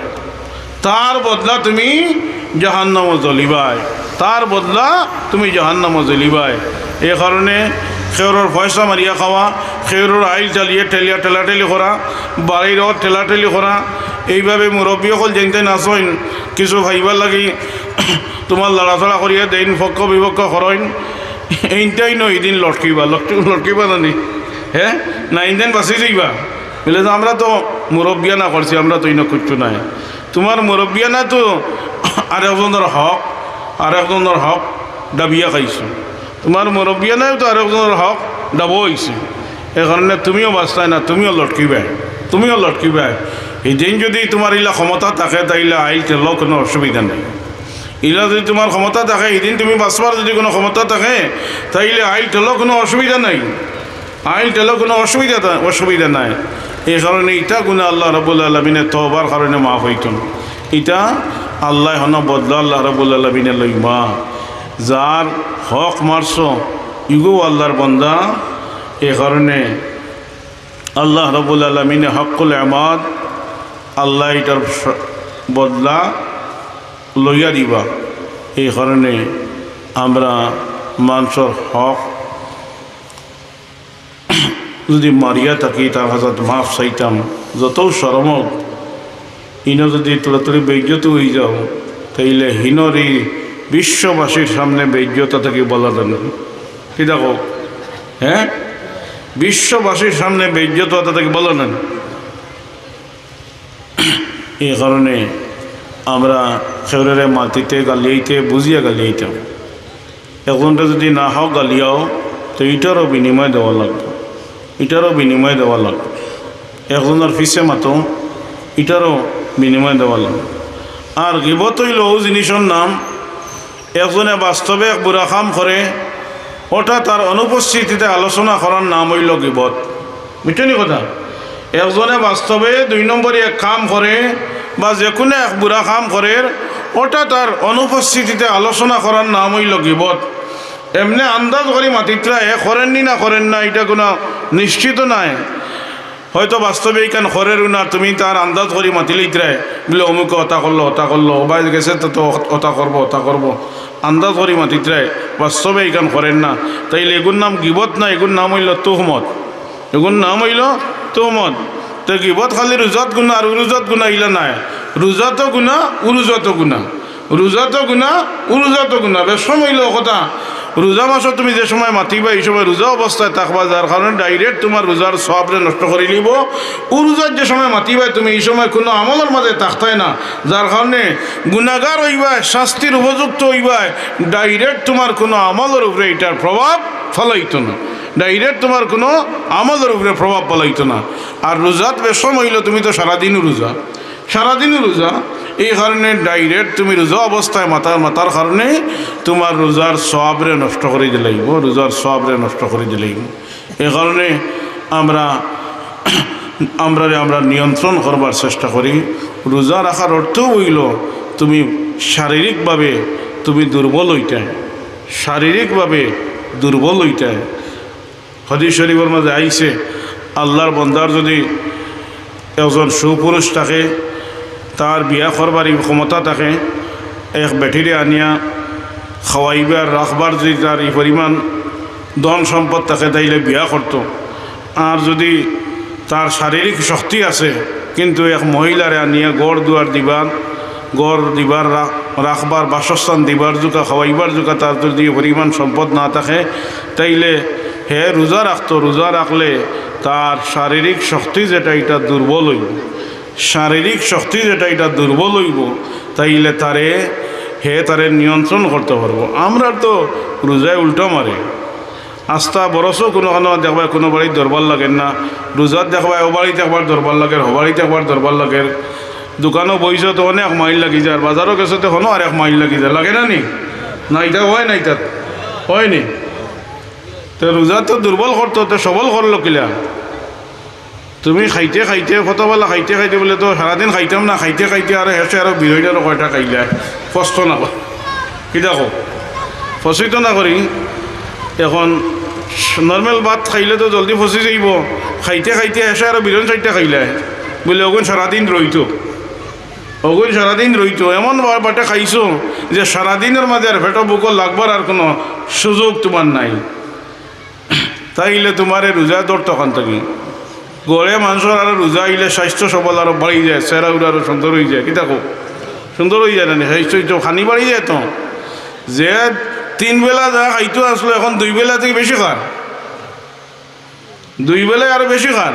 তার বদলা তুমি জাহান্নামো জ্বলিবায়, তার বদলা তুমি জাহান্নামো জ্বলিবায়। এই কারণে খেউরর পয়সা মারিয়া খাওয়া, খেউরর আইল চালিয়ে ঠেলিয়া ঠেলাঠেলি করা, বাড়ির ওর ঠেলাঠেলি করা, এইভাবে মুরব্বী অকল যেনতেন আছইন, কিছু পাইবার লাগি তুমার লড়াচড়া করিয়া দেইন, পক্ষ বিপক্ষ করইন, এইনতাইন ইদিন লটকিবা, লটকি-, লটকিবা না নি? হে? না, এইনতাইন বাঁচি যাইবা? বলে যে, "আমরা তো মুরব্বিয়ানা করছি, আমরা তো ইনো কিচ্ছু নাই।" তুমার মুরব্বিয়ানা তো আরেকজনর হক, আরেকজনর হক ডাবিয়া খাইছো। তুমার মুরব্বিয়ানায় তো আরেকজনর হক ডাবো অইছে। এই কারণে তুমিও বাঁচতায় না, তুমিও লটকিবায়, তুমিও লটকিবায়। ইদিন যদি তুমার ইলা ক্ষমতা থাকে, তাইলে আইল ঠেলো, কোনো অসুবিধা নাই। ইলা যদি তুমার ক্ষমতা থাকে, ইদিন তুমি বাঁচবার যদি কোনো ক্ষমতা থাকে, তাইলে আইল ঠেলো, কোনো অসুবিধা নাই। আইল ঠেলো, কোনো অসুবিধা তা-, অসুবিধা নাই। এই কারণে ইটা গুনাহ আল্লাহ রাব্বুল আলামিনে তওবার কারণে মাফ অইতো না। ইটা আল্লাহ হনো বদলা আল্লাহ রাব্বুল আলামিনে লইবা। যার হক মারছো, ইগু আল্লাহর বন্দা। এই কারণে আল্লাহ রাব্বুল আলামিনে হক্কুল ইবাদ, আল্লাহ ইটার স-, বদলা লইয়া দিবা। এই কারণে আমরা মানষর হক যদি মারিয়া থাকি, তার কাছে মাফ চাইতাম। যতউ শরম অউক, ইনো যদি তুড়াতুড়ি বেইজ্জত অই যাও, তাইলে হিনর ই বিশ্ববাসীর সামনে বেইজ্জত থাকি বালা জানো। কিতা কও? হে? বিশ্ববাসীর সামনে বেইজ্জত থাকি বালা জানো। এই কারণে আমরা খেউররে মাতিতে গালিয়াইতে বুঝিয়া গালিয়াইতাম। একজনরে যদি না হক গালিয়াও, তো ইটারও বিনিময় দেওয়া লাগবো, ইটারও বিনিময় দেওয়া লাগবো। একজনর পিছে মাতো, ইটারও বিনিময় দেওয়া লাগবো। আর গিবত অইলো অউ জিনিসর নাম, একজনে বাস্তবে এক বুরা কাম করে, ওটা তার অনুপস্থিতিতে আলোচনা করার নাম অইলো গিবত। বুঝছো নি কথা? একজনে বাস্তবে দুই নম্বরী এক কাম করে বা যে কোনো এক বুরা কাম করের, ওটা তার অনুপস্থিতিতে আলোচনা করার নাম অইলো গিবত। এমনে আন্দাজ করি মাতিত্রা, হে করের নি না করের না, ইটা কোনো নিশ্চিত নায়। হয়তো বাস্তবে ইখান করেরও না, তুমি তার আন্দাজ করি মাতিলিত্রায়, বলে, "অমুকে ওটা করলো, ওটা করলো, ও বাইরে গেছে তো, তো ওটা করবো, ওটা করবো।" আন্দাজ করি মাতিত্রায়, বাস্তবে ইখান করের না। তাইলে এগুর নাম গিবত না, এগুর নাম অইলো তুহমত। এগুর নাম অইলো তুহমত। তো গিবত খালি রোজাত গুনা আর উরুজাত গুনা ইলা নায়। রোজাত গুনা, উরুজাত গুনা। রোজাত গুনা, উরুজাত গুনা। বেশকম অইলো কথা। রোজা মাসো তুমি যে সময় মাতিবা, ই সময় রোজা অবস্থায় থাকবা, যার কারণে direct তুমার রোজার সওয়াবরে নষ্ট করি লিবো। উরুজাত যে সময় মাতিবা তুমি, ই সময় কোনো আমলর মাঝে থাকতায় না, যার কারণে গুনাগার অইবায়, শাস্তির উপযুক্ত অইবায়, direct তুমার কোনো আমলর উপরে ইটার প্রভাব ফালাইতো না, direct তুমার কোনো আমলর উপরে প্রভাব ফালাইতো না। আর রোজাত বেশকম অইলো তুমি তো সারাদিনও রোজা, সারাদিনও রোজা, এই কারণে direct তুমি রোজা অবস্থায় মাতার, মাতার কারণে তুমার রোজার সওয়াবরে নষ্ট করি দিলাইবো, রোজার সওয়াবরে নষ্ট করি দিলাইবো। এই কারণে আমরা, আমরারে আমরা নিয়ন্ত্রণ করবার চেষ্টা করি। রোজা রাখার অর্থ অইলো তুমি শারীরিকভাবে তুমি দুর্বল অইতায়, শারীরিকভাবে দুর্বল অইতায়। হাদিস শরীফর মাঝে আইছে, আল্লাহর বন্দার যদি একজন সুপুরুষ থাকে, তার বিয়া করবার ই ক্ষমতা থাকে, এক বেটিরে আনিয়া খাওয়াইবার রাখবার যদি তার ই পরিমাণ ধন সম্পদ থাকে, তাইলে বিয়া করতো। আর যদি তার শারীরিক শক্তি আছে, কিন্তু এক মহিলারে আনিয়া ঘর দুয়ার দিবার, ঘর দিবার, রা-, রাখবার, বাসস্থান দিবার জুকা, খাওয়াইবার জুকা তার যদি পরিমাণ সম্পদ না থাকে, তাইলে হে রোজা রাখতো। রোজা রাখলে তার শারীরিক শক্তি যেটা, এটা দুর্বল অইবো, শারীরিক শক্তি যেটা, এটা দুর্বল অইবো, তাইলে তারে, হে তারে নিয়ন্ত্রণ করতে পারবো। আমরার তো রোজায় উল্টা মারে। আস্তা বরসও কুনুখানো দেখবায় কুনু বাড়িত দরবার লাগের না, রোজাত দেখবায় ও বাড়িত একবার দরবার লাগের, হো বাড়িত একবার দরবার লাগের, দোকানো বইছো তো অনেক মাইল লাগি যার, বাজারো গেছো তো হনো আরেক মাইল লাগি যার, লাগে না নি? না, ইটা অয় না, ইটা অয় নি? তে রোজা তো দুর্বল করতো, তে সবল করলো কিলা? তুমি খাইতে খাইতে, কত বেলা খাইতে খাইতে বুলে তো সারাদিন খাইতাম না, খাইতে খাইতে আরো হেষে আরো বিরইটা আরো কয়টা খাইলায়, পচতো না বা? কিতা কও? পচিতো না করি। এখন নরমাল ভাত খাইলে তো জলদি পচি যাইবো, খাইতে খাইতে এসে আরো বিরন চাইরটা খাইলায়, বুলে অগুন সারাদিন রইতো, অগুন সারাদিন রইতো, এমন বা-, বাটে খাইছো যে সারাদিনর মাঝে আর পেটো ভুকো লাগবার আর কুনু সুযোগ তুমার নাই। তাইলে তুমারে রোজা ধরতো কান থাকি। গড়ে মানষর আরো রোজা আইলে স্বাস্থ্য সবল আরো বাড়ি যায়, চেহারা উরা আরো সুন্দর অইযায়। কিতা কও? সুন্দর অইযায় না নি? স্বাস্থ্য তো খানি বাড়ি যায় তো। যে তিন বেলা যা খাইতো আছলো, এখন দুই বেলা থাকি বেশি খার, দুই বেলায় আরো বেশি খার।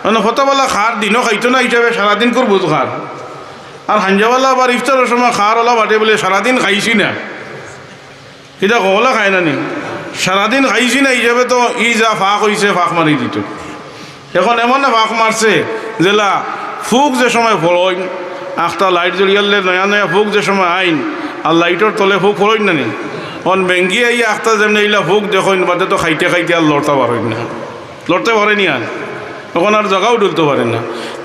মানে, হতবেলা খার, দিনো খাইতো না হিসাবে সারাদিন করবো তো খার। আর হাঞ্জাবেলা আবার ইফতারর সময় খার অলা বাটে বুলে সারাদিন খাইছি না। কিতা কও, অলা খায় না নি? সারাদিন খাইছি না হিসাবে তো ই যা ফাঁক অইছে, ফাঁক মারি দিতো। এখন এমন ফাঁক মারছে, যেলা ফুক যে সময় ফড়ইন, আখতা লাইট জ্বলিয়ারলে নয়া নয়া ফুক যে সময় আইন, আর লাইটর তলে ফুক ফড়ইন না নি? অন বেঙ্গি আইয়া আখতা যেমনে ইলা ফুক দেখইন, বাদে তো খাইতে খাইতে আর লড়তা পারইন না। লড়তে পারে নি আর, এখন আর জাগাও ডুলতে পারে না।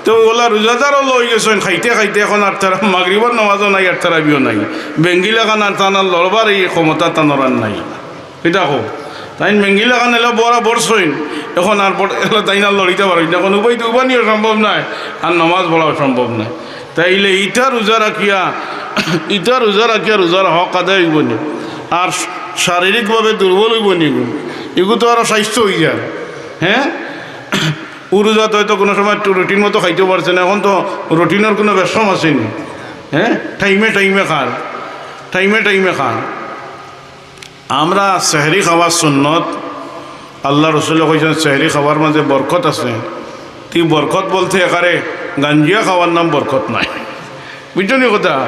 তো অলা রোজাদারও লই গেছইন খাইতে খাইতে, এখন আর তারা মাগরিবর নামাজও নাই, আর তারাবিও নাই। বেঙ্গি লাখান আর তান আর লড়বার এই ক্ষমতা তানর আর নাই। কিতা কও? তাইন বেঙ্গি লাখান এলা বড় বড়ছইন, এখন আর বড়, এলা তাইন আর লড়িতা পারইন না। এখন উবাই তো উবানিও সম্ভব নায়, আর নামাজ পড়াও সম্ভব নায়। তাইলে ইতা রোজা রাখিয়া, ইতা রোজা রাখিয়া রোজার হক আদায় অইবো নি? আর শারীরিকভাবে দুর্বল অইবো নি? ইগু তো আরো স্বাস্থ্য অইযার। হ্যাঁ, ও রোজাত হয়তো কুনু সময় একটু রুটিন মতো খাইতেও পারছে না, এখন তো রুটিনর কুনু বেশম আছে নি। হ্যাঁ, টাইমে টাইমে খার, টাইমে টাইমে খার। আমরা সেহরি খাওয়ার সুন্নত, আল্লাহ রসুলে কইছইন সেহরি খাওয়ার মাঝে বরকত আছে। তি বরকত বলতে একারে গাঞ্জিয়া খাওয়ার নাম বরকত নায়। বুঝছো নি কথা?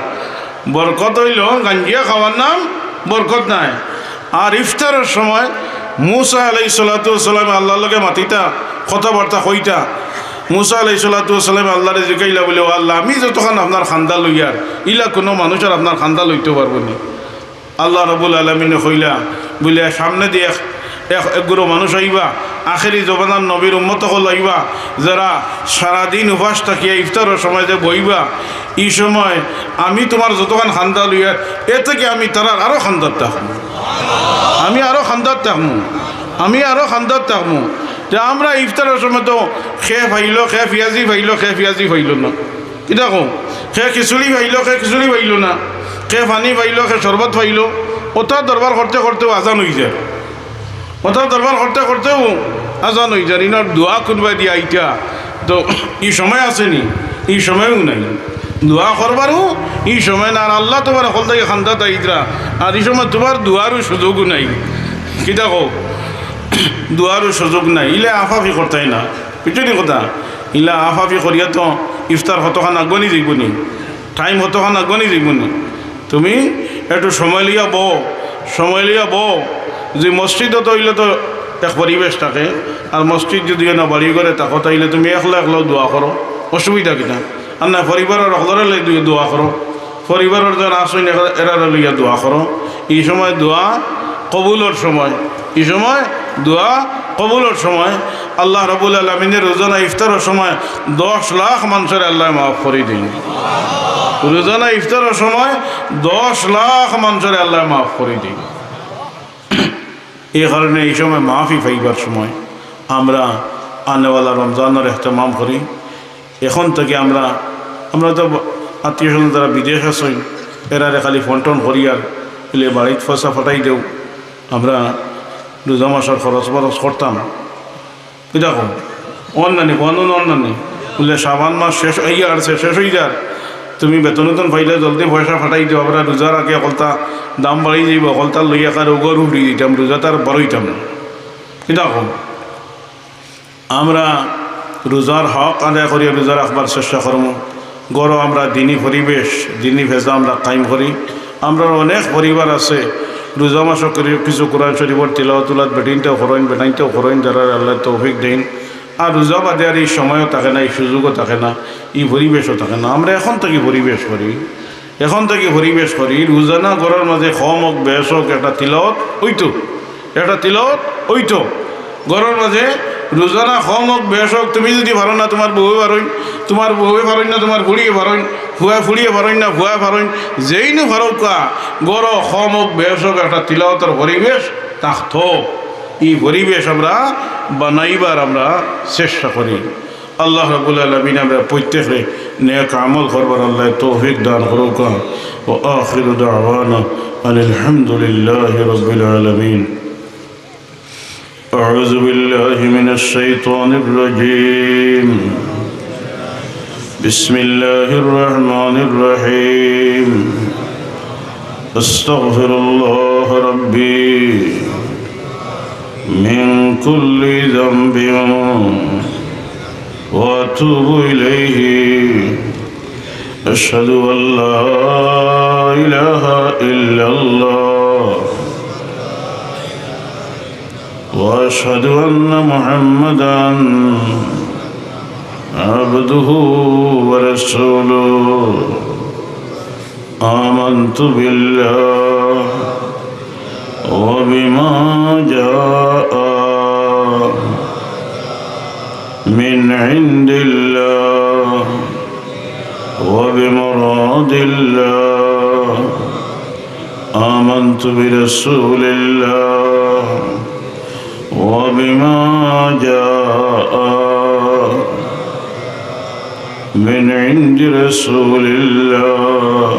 বরকত অইলো গাঞ্জিয়া খাওয়ার নাম বরকত নায়। আর ইফতারর সময় মুসা আলাইহিস সালাতু ওয়াস সালামে আল্লাহর লগে মাতিতা, কথাবার্তা কইতা। মুসা আলাইহিস সালাতু ওয়াস সালামে আল্লাহরে জিকাইলা বুলে, "ও আল্লাহ, আমি যতখান আপনার খান্দা লইয়ার, ইলা কুনু মানুষ আর আপনার খান্দা লইতো পারবো নি?" আল্লাহ রাব্বুল আলামিনে কইলা বুলে, সামনেদি এক, এক, এক গুরু মানুষ আইবা, আখেরি জমানার নবীর উম্মত অকল আইবা, যারা সারাদিন উপাস থাকিয়া ইফতারর সময় যে বইবা, ই সময় আমি তুমার যতখান খান্দা লইয়ার, এর থাকি আমি তারার আরো খান্দাত থাকমু, আমি আরো খান্দাত থাকমু, আমি আরো খান্দাত থাকমু। যে আমরা ইফতারর সময় তো কে পাইলো, কে পিয়াজি পাইলো, কে পিয়াজি পাইলো না। কিতা কও? কে খিচুড়ি পাইলো, কে খিচুড়ি পাইলো না, কে পানি পাইলো, কে শরবত পাইলো, অতা দরবার করতে করতেও আজান অইযায়, অতা দরবার করতে করতেও আজান অইযায়। ইনার দোয়া কুনবায় দিয়া আইতা, তো ই সময় আছে নি? ই সময়ও নাই। দোয়া করবারও ই সময় না। আর আল্লাহ তুমার হকল থাকি খান্দাত আইতরা, আর ই সময় তুমার দোয়ারও সুযোগও নাই। কিতা কও? দোয়ারও সুযোগ নাই। ইলা আফাফি করতায় না, বুঝছো নি কথা? ইলা আফাফি করিয়া তো ইফতার কতখান আগুয়ানি যাইবো নি, টাইম কতখান আগুয়ানি যাইবো নি। তুমি একটু সময় লইয়া বও, সময় লইয়া বও। যে মসজিদো তো অইলে তো এক পরিবেশ থাকে, আর মসজিদ যদি না বাড়ি ঘরে থাকো, তাইলে তুমি একলা একলাও দোয়া করো, অসুবিধা কিতা? আর না পরিবারর হকলরে লই দু-, দোয়া করো, পরিবারর যারা আছইন এরা-, এরারে লইয়া দোয়া করো। ই সময় দোয়া কবুলর সময়, ই সময় দোয়া কবুলর সময়। আল্লাহ রাব্বুল আলামিনে রোজানা ইফতারর সময় দশ লাখ মানষরে আল্লায় মাফ করি দেইন। রোজানা ইফতারর সময় দশ লাখ মানষরে আল্লায় মাফ করি দেইন। এই কারণে এই সময় মাফি পাইবার সময় আমরা আনেওয়ালা রমজানর এহতেমাম করি। এখন থাকি আমরা, আমরা তো আত্মীয় স্বজন যারা বিদেশ আছইন, এরারে খালি ফোন টোন করিয়ার, বুলে বাড়িত পয়সা পাঠাই দেও, আমরা রোজা মাসর খরচ বরচ করতাম। কিতা কও? অন নানি, কনো অন নানি? বুলে, "শাবান মাস শেষ অইয়া আরছে, শেষ অইযার। তুমি বেতন উতন পাইলে জলদি পয়সা পাঠাই দেও, আমরা রোজার আগে হকলতা দাম বাড়ি যাইবো, হকলতা লইয়া কার উগর উঠি দিতাম, রোজাত আর বারইতাম না।" কিতা কও? আমরা রোজার হক আদায় করিয়া রোজা রাখবার চেষ্টা করমু। ঘরো আমরা দিনী পরিবেশ, দিনী ফেজা আমরা কায়েম করি। আমরার অনেক পরিবার আছে, রোজা মাসো করি কিছু কোরআন শরীফর তিলাওয়াত উলাওয়াত বেটিনতেও করইন, বেটাইনতেও করইন, যারারে আল্লায় তৌফিক দেইন। আর রোজা বাদে আর ই সময়ও থাকে না, ই সুযোগও থাকে না, ই পরিবেশও থাকে না। আমরা এখন থাকি পরিবেশ করি, এখন থাকি পরিবেশ করি, রোজানা ঘরর মাঝে কম অউক বেশ অউক একটা তিলাওয়াত অইতো। একটা তিলাওয়াত অইতো। ঘরর মাঝে রোজানা কম অউক বেশ অউক, তুমি যদি পারো না, তুমার বউয়ে পারইন, তুমার বউয়ে পারইন না, তুমার ফুড়িয়ে পারইন, ফুয়া ফুড়িয়ে পারইন না, ফুয়া পারইন, যেইনু পারউক্কা, ঘরো কম অউক বেশ অউক, একটা তিলাওয়াতর পরিবেশ থাকতো। ই পরিবেশ আমরা বানাইবার আমরা চেষ্টা করি। আল্লাহ রাব্বুল আলামিন আমরা প্রত্যেকরে নেক আমল করবার আল্লাহ তৌফিক দান করউক্কা। وآخر دعوانا أن الحمد لله رب العالمين. أعوذ بالله من الشيطان الرجيم. بسم الله الرحمن الرحيم. أستغفر الله ربي من كل ذنب وأتوب إليه. أشهد أن لا إله إلا الله وأشهد أن محمدا عبده ورسوله. آمنت بالله وبما جاء من عند الله وبمراد الله. آمنت برسول الله وبما جاء من عند رسول الله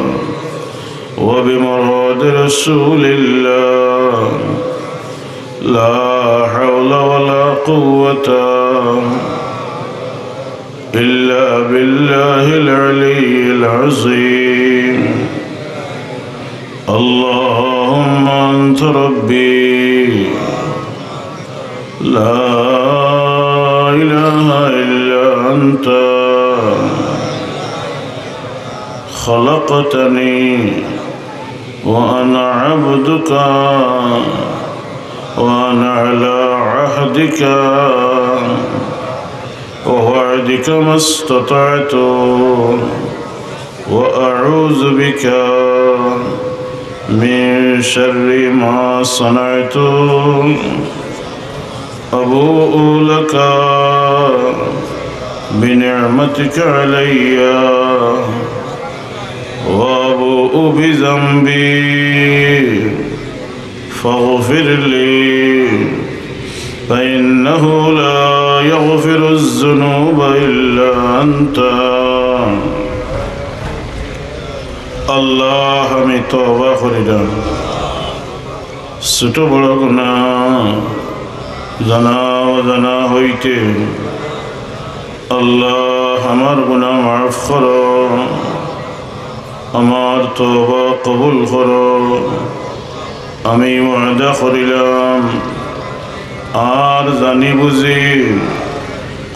وبمراد رسول الله. لا حول ولا قوة إلا بالله العلي العظيم. اللهم أنت ربي لا إله إلا أنت خلقتني وأنا عبدك وأنا على عهدك ووعدك ما استطعت وأعوذ بك من شر ما صنعت. أبوء لك بنعمتك علي وأبوء بذنبي فاغفر لي فإنه لا يغفر الذنوب إلا أنت. আল্লাহ, আমি তওবা করিলাম। ছোট বড় গুনাহ, জানা অজানা হইতে, আল্লাহ, আমার গুনাহ মাফ করো, আমার তওবা কবুল করো। আমি ওয়াদা করিলাম, আর জানি বুঝি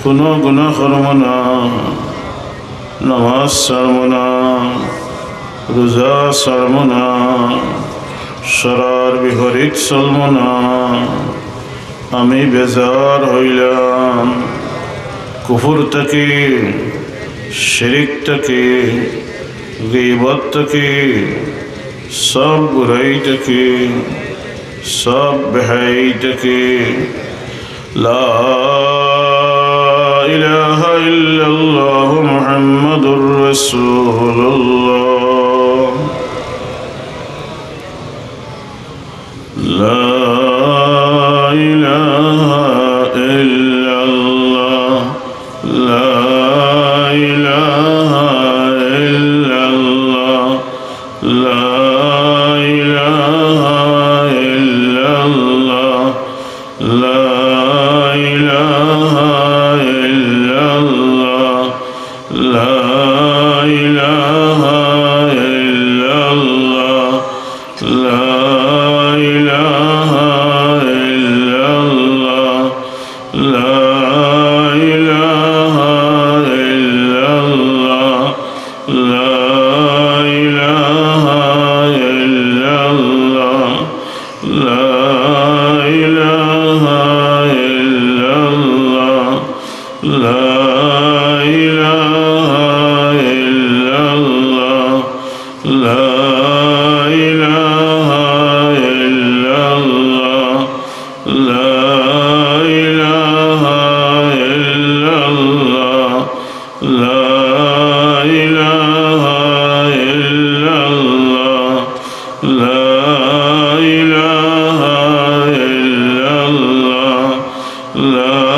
কুনু গুনাহ করমু না। নামাজ ছাড়মু না, রোজা ছাড়মু না, শরার বিপরীত চলমু না। আমি বেজার হইলাম কুফর থাকি, শিরিক থাকি, গীবত থাকি, সব বুরাই থাকি, সব বেহায়াই থাকি। لا إله إلا الله محمد رسول الله. لا إله إلا الله. لا إله إلا الله. لا إله إلا الله. لا إله إلا الله. لا إله إلا الله. لا إله إلا الله. لا إله إلا الله. لا إله إلا الله. لا إله إلا الله. لا إله إلا الله. لا إله إلا الله. لا إله إلا الله. لا إله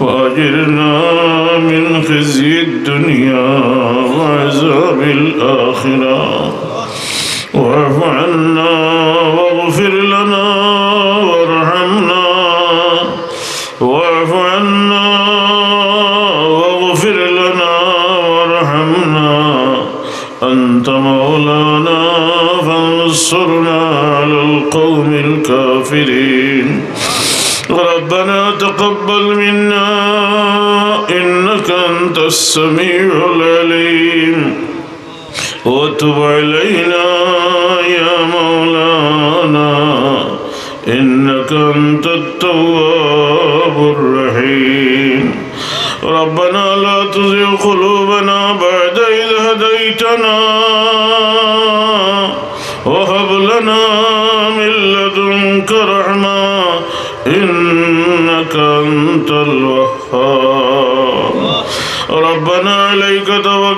وأجرنا من خزي الدنيا وعذاب الآخرة. واعف عنا واغفر لنا وارحمنا. واعف عنا واغفر لنا وارحمنا. أنت مولانا فانصرنا على القوم الكافرين. ربنا تقبل منا إنك أنت السميع العليم وتب علينا يا مولانا إنك أنت التواب الرحيم. ربنا لا تزغ قلوبنا بعد إذ هديتنا وهب لنا من لدنك رحمة إنك أنت الوهاب. ربنا عليك توكلنا